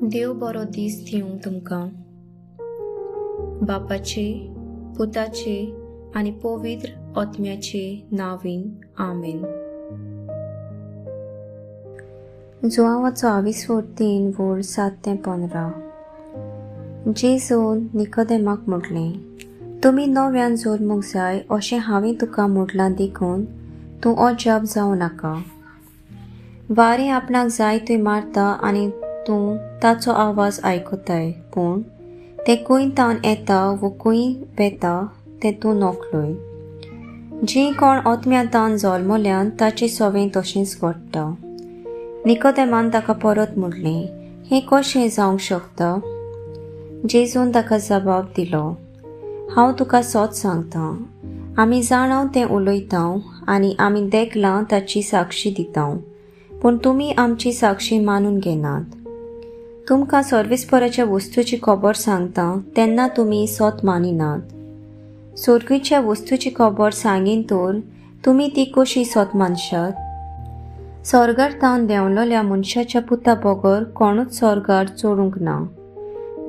देव बरो दीस दिवं तुमकां. बापाचे, पुताचे आनी पवित्र आत्म्याचे नांवान, आमेन. जुवांवाचो आविस्वोर 3 वोळ 7 ते 15. जेजून निकोदेमाक म्हटलें, तुमी नव्यान जल्मूंक जाय अशें हांवें तुका म्हटलां देखून तूं अजाप जावं नाका. वारें आपणाक जाय थंय मारता आनी तूं ताचो आवाज आयकताय, पूण तें खंय तावन येता वो खंय वेता तें तूं नकळय. जीं कोण आत्म्या तावन जल्मल्यान ताचें सवें तशेंच घडटा. निकोदेमान ताका परत म्हटलें, हें कशें जावंक शकता? जेजून ताका जबाब दिलो, हांव तुका सत सांगतां, आमी जाणाव तें उलयतांव आनी आमी देखलां ताची साक्षी दितांव, पूण तुमी आमची साक्षी मानून घेनात. तुमकां सर्वेस्पराच्या वस्तूची खबर सांगता तेन्ना तुमी सत मानिनात. सर्गीच्या वस्तूची खबर सांगीन तर तुमी ती कशी सत मानशात? सर्गार तावन देंवलेल्या मनशाच्या पुता बगर कोणूच सर्गार चडूंक ना.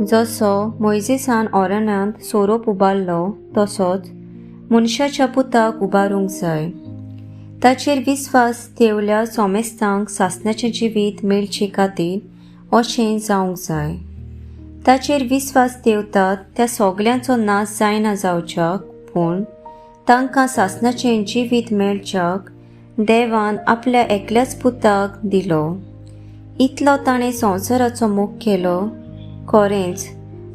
जसो मोयजेसान अरण्यांत सोरोप उबारलो तसोच मनशाच्या पुताक उबारूंक जाय. ताचेर विस्वास ठेवल्या सोमेस्तांक सासणाचें जिवीत मेळचे खातीर अशें जावंक जाय. ताचेर विस्वास ठेवतात त्या सगल्यांचो नाश जायना जावच्याक, पूण तांकां सासणाचें जिवीत मेळच्याक देवान आपल्या एकल्याच पुताक दिलो. इतलो ताणें संवसाराचो मोग केलो. खरेंच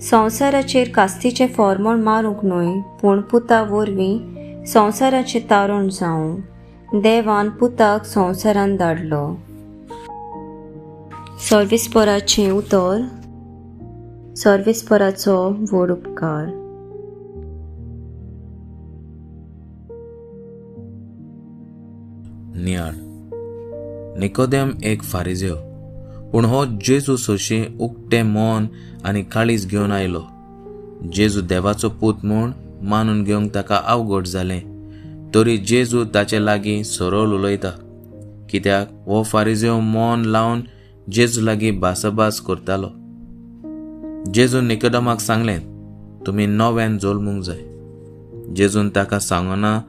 संवसाराचेर कास्तीचें फॉर्मोण मारूंक न्हय, पूण पुता वरवीं संवसाराचें तारण जावं देवान पुताक संवसारान धाडलो. सर्वेस्पराचें उतर. सर्वेस्पराचो व्हड उपकार. नियाळ. निकोदेम एक फारिजेव, पूण हो जेजू सोशी उक्तें मन आनी काळीज घेवन आयलो. जेजू देवाचो पूत म्हूण मानून घेवंक ताका अवघड जालें, तरी जेजू ताचे लागीं सरळ उलयता, कित्याक हो फारिजेव मन लावन जेजू लागीं भासाभास करतालो. जेजून निकोदेमाक सांगलें, तुमी नव्यान जल्मूंक जाय. जेजून ताका सांगना,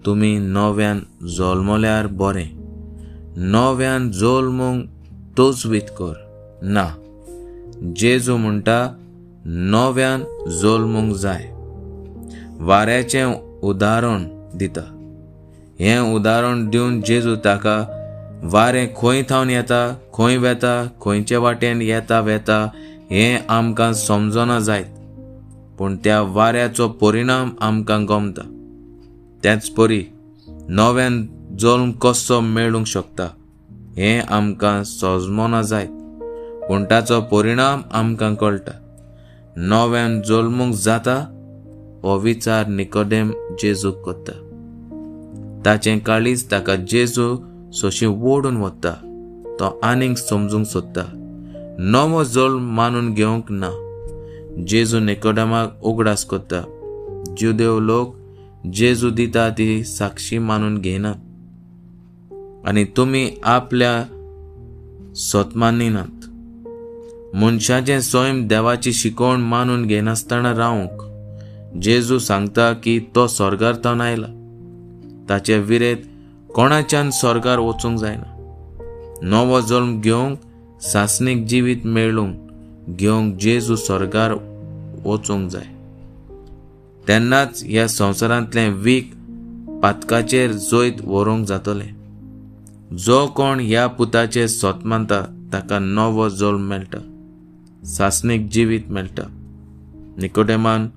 तुमी नव्यान जल्मल्यार बरें, नव्यान जल्मूंक तजवीज कर ना. जेजू म्हणटा नव्यान जल्मूंक जाय. वाऱ्याचें उदाहरण दिता. हें उदाहरण दिवन जेजू ताका वारें खंय थावन येता, खंय वेता, खंयचे वाटेन येता वेता हें आमकां समजना जायत, पूण त्या वाऱ्याचो परिणाम आमकां गमता. त्याच परी नव्यान जल्म कसो मेळूंक शकता हें आमकां समजना जायत, पूण ताचो परिणाम आमकां कळटा. नव्यान जल्मूंक जाता हो विचार निकोदेम जेजूक करता. ताचें काळीज ताका जेजू सोशी ओडून वता. तो आनीक समजूंक सोदता. नवो जल्म मानून घेवंक ना. जेजू निकोदेमाक उगडास करता, जुदेव लोक जेजू दिता ती साक्षी मानून घेनात आनी तुमी आपल्या सत मानिनात. मनशाचें सैम देवाची शिकवण मानून घेनासतना रावंक जेजू सांगता की तो स्वर्गार तावन आयला. ताचे विरेत कोणाच्यान स्वर्गार वचूंक जायना. नवो जल्म घेवंक, सासणीक जिवीत मेळूंक घेवंक जेजू स्वर्गार वचूंक जाय. तेन्नाच ह्या संवसारांतलें वीख पातकाचेर जैत व्हरूंक जातलें. जो कोण ह्या पुताचेर सत मानता ताका नवो जल्म मेळटा, सासणीक जिवीत मेळटा. निकोदेमान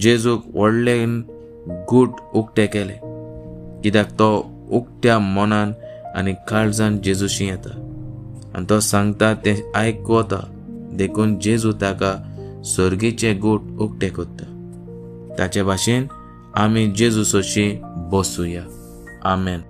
जेजूक व्हडले गूट उक्ते केले, कित्याक तो उक्त्या मनान आनी काळजान जेजूशी येता आनी तो सांगता तें आयकता. देखून जेजू ताका सर्गीचे गूट उक्ते करता. ताचे भाशेन आमी जेजू सोशी बसुया. आमेन.